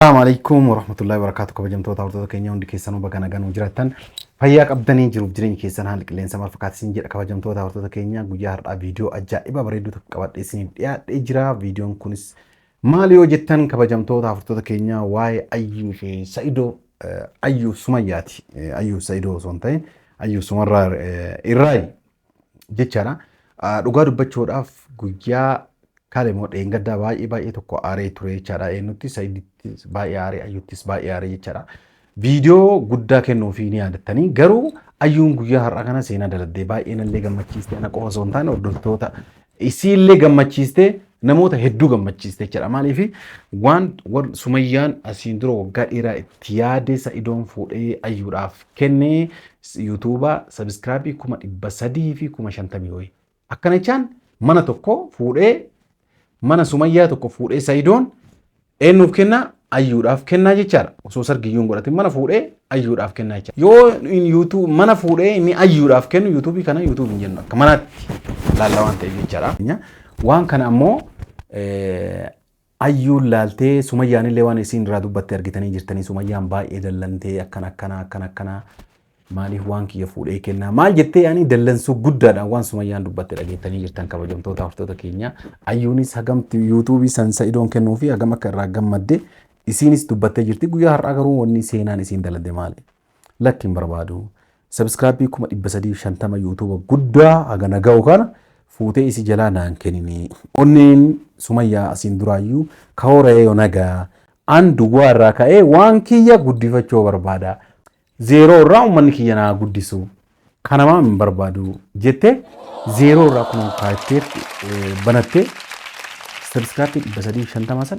Assalamu alaikum warahmatullahi wabarakatuh. Kabajamtoota hordoftoota keenya, hundi keessanuu baga nagaan nu jiraattan, fayyaa qabdanii, jiruuf jireenya keessan haala qilleensa maal fakkaata isin jedha. Kabajamtoota hordoftoota keenya, guyyaa har'aa viidiyoo ajaa'iba bareedduu tokko qabadhee isiniif dhiyaadhee jira. Viidiyoon kunis maal yoo jettan, kabajamtoota hordoftoota keenya, waa'ee Ayyuu fi Sa'idoo, Ayyuu Sumayyaati. Ayyuu Sa'idoo osoo hin ta'in Ayyuu Sumarraa irraayi jechaadha. Dhugaa dubbachuudhaaf guyyaa kaale immoo dheengaddaa baay'ee baay'ee tokko aaree ture jechaadha. Eenyutti? Sa'idittis baay'ee aaree, Ayyuttis baay'ee aaree jechaadha. Viidiyoo guddaa kennuufii ni yaadattanii, garuu Ayyuun guyyaa har'aa kana seenaa daladdee baay'ee nallee gammachiiste. Ana qofa osoo hin taane hordoftoota isiillee gammachiiste, namoota hedduu gammachiiste jechaadha. Maaliif? Waan Sumayyaan asiin dura waggaa dheeraa itti yaade Sa'idoon fuudhee Ayyuudhaaf kennee, yuutuuba subscribe 350,000 wayii. Akkana jechaan mana tokko fuudhee, mana Sumayyaa tokko fuudhee Sa'idoon eenyuuf kennaa? Ayyuudhaaf kennaa jechaadha. Osoo sargiyyuu hin godhatin mana fuudhee Ayyuudhaaf kennaa jechaadha. Yoo YouTube mana fuudhee inni Ayyuudhaaf kennu, yuutuubii kana yuutuubii hin jennu, akka manaatti laalla waan ta'eef jechaadha. Waan kana ammoo Ayyuun laaltee, Sumayyaan illee waan isiin irraa dubbatte argitanii jirtanii. Sumayyaan baay'ee dallantee, akkana akkana akkana akkana, maaliif waan kiyya fuudhee kennaa maal jettee, ani dallansuu guddaadhaan waan Sumayyaan dubbatte dhageettanii jirtan, kabajamtoota hordoftoota keenya. Ayyuunis hagamti yuutuubii san Sa'idoon kennuu fi hagam akka irraa gammadde isiinis dubbattee jirti. Guyyaa har'aa garuu wanni seenaan isiin dalagde maali? Lakki, hin barbaadu. Subscribe 350,000 yuutuuba guddaa hagana ga'u kana fuutee isi jalaa naan kennini. Onneen Sumayyaa asiin duraayyuu kahoora'ee yoo nagaa an duwwaa irraa ka'ee waan kiyya guddifachuu barbaada. Zeeroo irraa uummanni kiyya naa guddisu. Kanamaa hin barbaadu jettee zeeroo irraa kun kaattee banattee subscribe 350 san,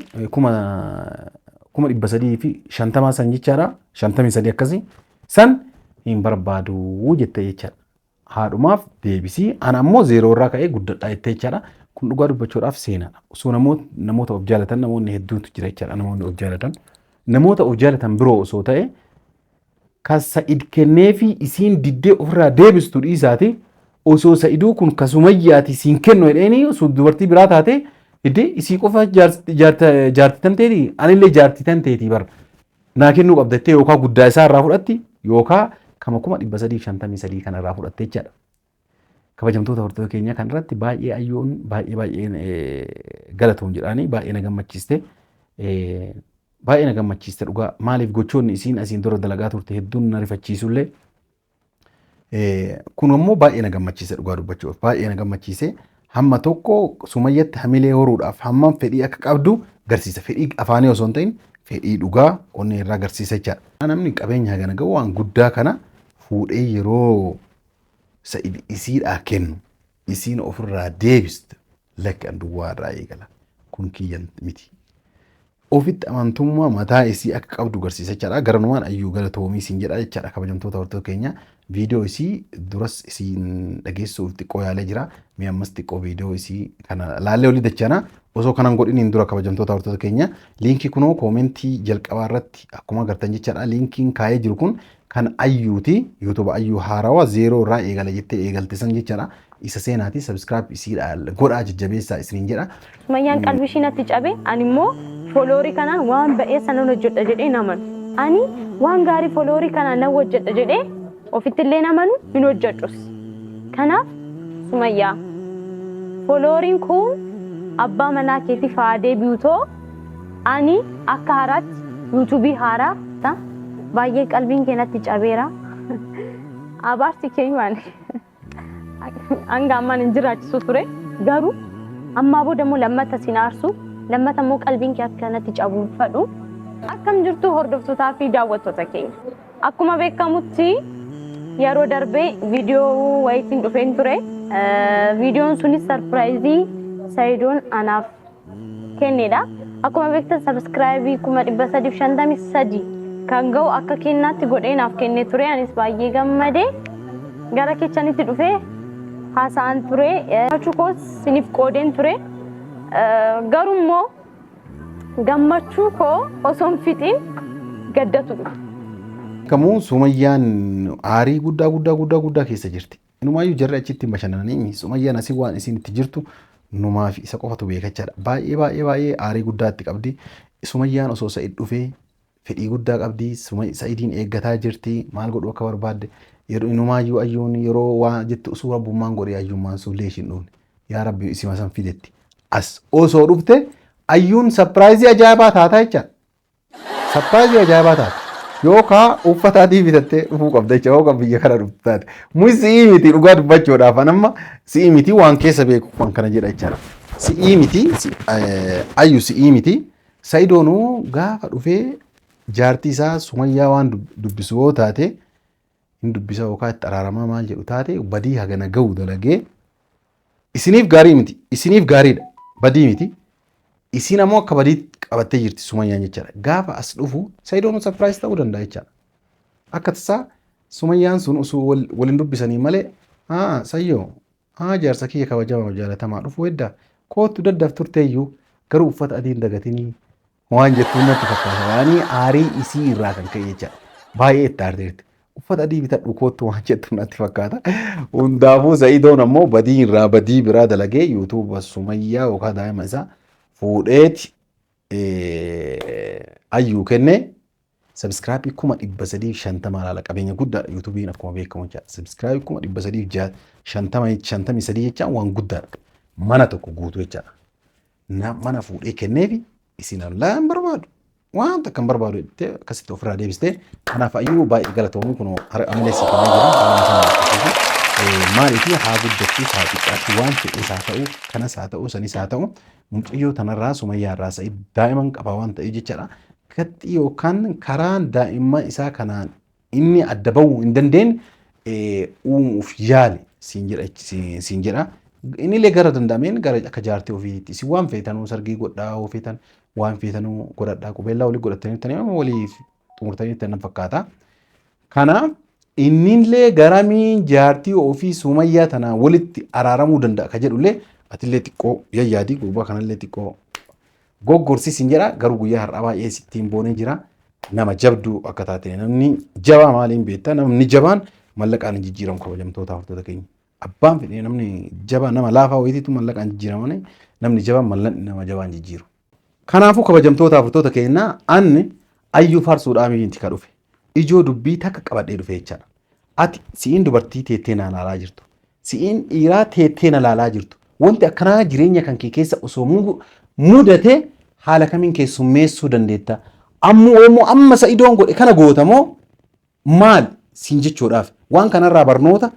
350,000 san jechaadha. 53 akkasii san hin barbaadu jettee jechaadha. Haadhumaaf deebisii, ana ammoo zeeroo irraa ka'ee guddadhaa jettee jechaadha. Kun dhugaa dubbachuudhaaf seenaadha. Osoo namoota of jaalatan, namoonni hedduutu jira jechaadha. Namoonni of jaalatan. Namoota of jaalatan biroo osoo ta'e, kan Sa'id kenneefi isiin diddee ofirraa deebistu dhiisaati, osoo Sa'iduu kun ka Sumayyaati siin kennu jedheeni, osoo dubartii biraa taate, iddee isii qofa jaartii tan teeti, anillee jaartii tan teetii bar naa kennuu qabda jettee, yookaan guddaa isaa irraa fudhatti yookaan kama 353,000 kana irraa fudhatte jechaadha. Kabajamtoota hordoftoota keenya, kan irratti baay'ee Ayyuun baay'ee baay'ee galatoom jedhaanii baay'ee na gammachiiste. Baay'ee na gammachiiste dhugaa. Maaliif? Gochoonni isiin asiin dura dalagaa turte hedduun na rifachiisullee, kun ammoo baay'ee na gammachiise. Dhugaa dubbachuuf baay'ee na gammachiise. Hamma tokko Sumayyatti hamilee horuudhaaf hammam fedhii akka qabdu garsiisa. Fedhii afaanii osoo hin ta'in fedhii dhugaa onnee irraa agarsiisa jechaadha. Namni qabeenya hagana gahu waan guddaa kana fuudhee yeroo Sa'id isiidhaa kennu isiin ofirraa deebistu, lakki, an duwwaa irraa eegala, kun kiyya miti. Ofitti amantummaa mataa isii akka qabdu garsiisa jechaadha. Garanumaan Ayyuu galatoomii siin jedha jechaadha. Kabajamtoota hordoftoota keenya, viidiyoo isii duras isiin dhageessuuf xiqqoo yaalee jira. Mee ammas xiqqoo viidiyoo isii kana laallee olii dachana. Osoo kanan godhiniin dura, kabajamtoota hordoftoota keenya, liinkii kunoo koomentii jalqabaa irratti akkuma agartan jechaadha. Liinkiin kaa'ee jiru kun kan Ayyuuti. Yuutuuba Ayyuu haarawaa zeeroo irraa eegala jettee eegalte san jechaadha. Isa seenaati subscribe isiidha godhaa, jajjabeessaa isiniin jedha. Sumayyaan qalbii ishii natti cabe, ani immoo followerii kanaan waan ba'eessa nan hojjedha jedhee hin amanu. Ani waan gaarii followerii kanaan nan hojjedha jedhee ofitti illee hin amanu, hin hojjedhus. Kanaaf Sumayyaa, followeriin kun abbaa manaa keetiif haa deebi'u too, ani akka haaraatti yuutuubii haaraa ta baay'ee qalbiin kee natti cabeera. Abaarsi keenyaan hanga ammaan hin jiraachisu ture, garuu ammaa booda immoo lammata sin aarsu, lammata immoo qalbiin kee akka natti cabu hin fadhu. Akkam jirtu, hordoftootaa fi daawwattoota keenya? Akkuma beekamutti yeroo darbee viidiyoo wayiitiin dhufeen ture. Viidiyoon sunis surprise Sayidoon anaaf kennedha. Akkuma beektan subscribe 353,000 kan ga'u akka kennaatti godhee naaf kennee ture. Anis baay'ee gammade. Gara kechanitti dhufee haasa'an ture. Gammachuu koos isiniif qoodeen ture. Garuu immoo gammachuu koo osoo hin fixiin gaddatu dhufe. Kamuu Sumayyaan aarii guddaa guddaa guddaa guddaa keessa jirti. Inumaayyuu jarri achitti hin bashannananii, Sumayyaan asii waan isiin itti jirtu numaa fi isa qofatu beekachaadha. Baay'ee baay'ee baay'ee aarii guddaa itti qabdi. Sumayyaan osoo Sa'id dhufee fedhii guddaa qabdi. Sa'idiin eeggataa jirti. Maal godhuu akka barbaadde. Yeroo inumaayyuu ayyuun yeroo waa jettu osoo rabbummaan godhee ayyummaan sun illee ishiin dhufne. Yaa Rabbi isima san fidetti. As osoo dhufte ayyuun surprise ajaa'ibaa taataa jechaadha. Surprise ajaa'ibaa taata. Yookaan uffata adii bitattee dhufuu qabda jecha yookaan biyya kana dhuftu taate. Muyi si'ii miti dhugaa dubbachuudhaaf an amma si'ii miti waan keessa beeku waan kana jedha jechaadha. Si'ii miti ayyu si'ii miti Sa'idoonuu gaafa dhufee jaartii isaa Sumayyaa waan dubbisu yoo taate hin dubbisa yookaan itti araaramaa maal jedhu taate badii hagana ga'u dalagee isiniif gaarii miti isiniif gaariidha badii miti isiin ammoo akka badiitti qabattee jirti Sumayyaan jechaadha. Gaafa as dhufu Sa'idoonuu surprise ta'uu danda'a jechaadha. Akka tasaa Sumayyaan sun osoo wal hin dubbisanii malee haa Sayyoo haa jaarsa kiyya kabajamaa jaalatamaa dhufuu hedda koottu daddaf turteeyyuu garuu uffata adii hin dagatinii waan jettuun natti fakkaata. Waanii aarii isii irraa kan ka'e jechaadha. Baay'ee itti aarteerti. Uffata adii bitadhu koottu waan jettuun natti fakkaata. Hundaafuu Sa'idoon ammoo badii irraa badii biraa dalagee YouTube Sumayyaa yookaan daa'ima isaa fuudheeti ayyuu kennee subscribe 350,000 laala qabeenya guddaadha YouTubeiin akkuma beekamu jechaadha. Subscribe 353,000 jechaan waan guddaadha. Mana tokko guutuu jechaadha. Mana fuudhee kenneefi isin allaa hin barbaadu. Waan takka hin barbaadu jettee akkasitti ofirraa deebistee kanaaf ayyuu baay'ee galatoomii kun amilee si kennee jira. Haaluma sana maaliif haa guddattuus haa xiqqaattu waan fedhes haa ta'u kanas haa ta'u sanis haa ta'u mucayyoo tanarraa Sumayyaa irraa Sa'id daa'iman qaba waan ta'eef jechaadha. Gaxxii yookaan karaan daa'imman isaa kanaan inni adda bahuu hin dandeenye uumuuf yaali siin jedha siin jedha. Inni illee gara danda'ameen gara akka jaartii ofiitti isin waan feetanuu sargii godhaa yoo feetan waan feetanuu godhadhaa qubeellaa walii godhattanii waliif xumurtanii nan fakkaata. Kanaaf innillee garamiin jaartii ofii Sumayyaa tanaan walitti araaramuu danda'a ka jedhullee atillee xiqqoo yayyaadii gurbaa kanallee xiqqoo goggorsi siin jedha garuu guyyaa har'aa baay'ee sittiin boonee jira. Nama jabduu akka taate namni jabaa maaliin beekta namni jabaan mallaqaan hin jijjiiramu kabajamtoota hordoftoota keenya. Abbaan fedhe namni jabaa nama laafaa wayitiitu mallaqaan jijjiiramani namni jabaan mallaqni nama jabaan jijjiiru. Kanaafuu kabajamtoota hordoftoota keenya anni ayyuu faarsuudhaa miti ka dhufe. Ijoo dubbii takka qabadhee dhufe jechaadha. Ati si'iin dubartii teettee na ilaalaa jirtu. Si'iin dhiiraa teettee na ilaalaa jirtu. Wanti akkanaa jireenya kan kee keessa osoo mudate haala kamiin keessummeessuu dandeetta? Ammoo immoo amma Sa'idoon godhe kana gootamoo maal siin jechuudhaaf waan kanarraa barnoota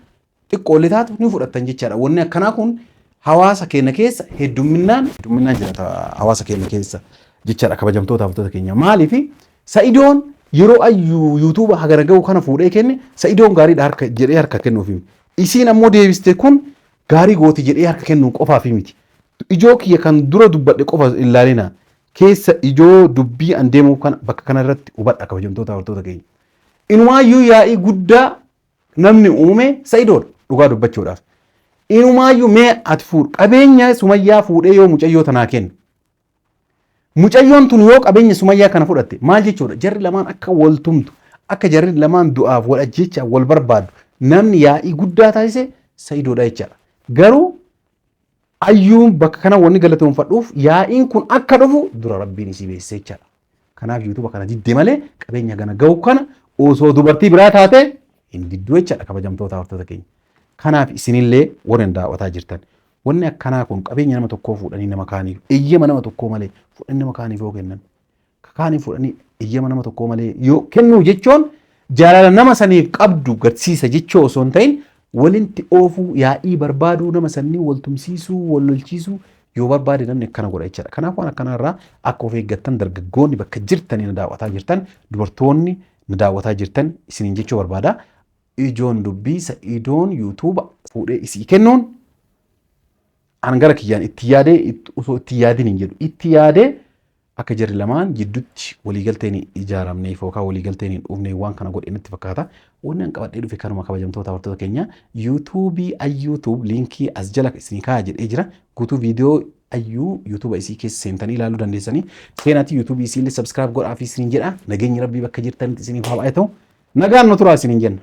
xiqqoollee taatu ni fudhattan jechaadha. Wanni akkanaa kun hawaasa keenya keessa heddumminaan heddumminaan jiraata hawaasa keenya keessa jechaadha kabajamtoota hordoftoota keenya. Maaliif Sa'idoon yeroo ayyuu YouTube hagana ga'u kana fuudhee kenne Sa'idoon gaariidha harka jedhee harka kennuufi. Isiin ammoo deebiste kun gaarii gooti jedhee harka kennuu qofaaf miti. Ijoo kiyya kan dura dubbadhe qofa hin ilaalina. Keessa ijoo dubbii an deemuu kana bakka kana irratti hubadha kabajamtoota hordoftoota keenya. Inumaayyuu yaa'ii guddaa namni uume Sa'idoodha dhugaa dubbachuudhaaf. Inumaayyuu mee ati fuudhu qabeenya Sumayyaa fuudhee yoo mucayyoo tanaa kennu. Mucayyoon tun yoo qabeenya Sumayyaa kana fudhatte maal jechuudha? Jarri lamaan akka wal tumtu, akka jarri lamaan du'aaf wal ajjeechaa wal barbaadu namni yaa'ii guddaa taasise Sa'idoodha jechaadha. Garuu ayyuun bakka kana wanni galatoonfadhuuf yaa'iin kun akka dhufu dura Rabbiin isii beeksise jechaadha. Kanaaf YouTube kana didde malee qabeenya kana ga'u kana osoo dubartii biraa taate hin didduu jechaadha kabajamtoota hordoftoota keenya. Kanaaf isinillee warreen daawwataa jirtan wanni akkanaa kun qabeenya nama tokkoo fuudhanii nama kaaniif eeyyama nama tokkoo malee fuudhanii nama kaaniif yoo kennan kaaniif fuudhanii eeyyama nama tokkoo malee yoo kennuu jechuun jaalala nama saniif qabdu garsiisa jechuu osoo hin ta'in walitti oofuu yaa'ii barbaaduu nama sanii wal tumsiisuu wal lolchiisuu yoo barbaade namni akkana godha jechaadha. Kanaaf waan akkanaa irraa akka of eeggattan dargaggoonni bakka jirtanii na daawwataa jirtan dubartoonni na daawwataa jirtan isiniin jechuu barbaada. Ijoon dubbii Sa'idoon YouTube fuudhee isii kennuun an gara kiyyaan itti yaadee osoo itti yaadin hin jedhu itti yaadee akka jarri lamaan jidduutti waliigalteen hin ijaaramneef yookaan waliigalteen hin dhufne waan kana godhe natti fakkaata. Wanni an qabadhee dhufe kanuma kabajamtoota hordoftoota keenya YouTube ayyuutuub liinkii as jala isinii kaa'a jedhee jira. Guutuu viidiyoo ayyuu YouTube isii keessa seentanii ilaaluu dandeessanii. Seenaatii YouTube isii illee subscribe godhaa fi isiniin jedha. Nageenyi Rabbii bakka jirtanitti isiniif haa baay'atu. Nagaan nu turaa isiniin jenna.